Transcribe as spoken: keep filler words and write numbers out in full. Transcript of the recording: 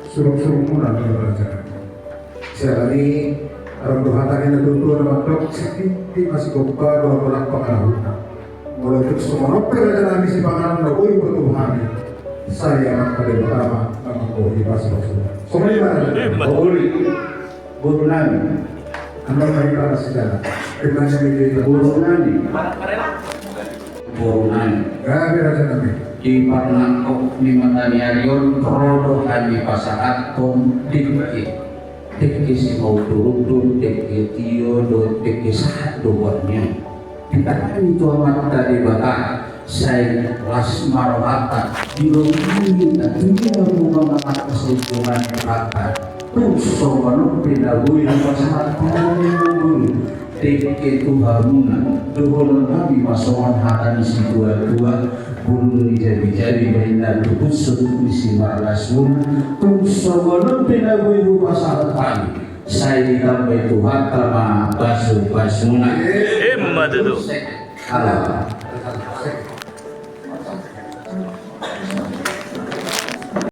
Surung-surung muna do raja. Siala ni adong do hata ni na tuatua na mandok, sititi ma sigompa, golanggolang pangarahutna. Molo tung songon on pe raja nami sipanganon na boi huboto hami, sai Amanta Debata ma na manggohi pasupasu. Songon i ma raja nami. Boru nami. Andor nami panas di dalam. Boru nami. Boru nami. Gabe raja nami. Di parnangkok ni mata ni ari on ro do hami pasahathon dengke. Dengke simaundur-undur, dengke tio dohot dengke sahat do goarna. Dipasahat tu Amanta Debata. Sai las ma rohanta, di rohanta, tu dia muna mangatas ujungan rohanta. Tung songon on pe na boi hupasahat hami dengke tu hamuna, dohonon nami ma songon hata ni situatua, bulung ni jabijabi baen na tubushon ni simarlasuna, tung songon on pe na boi hupasahat hami, sai ditambai Tuhanta ma pasupasuna. Emma tutu. Ala.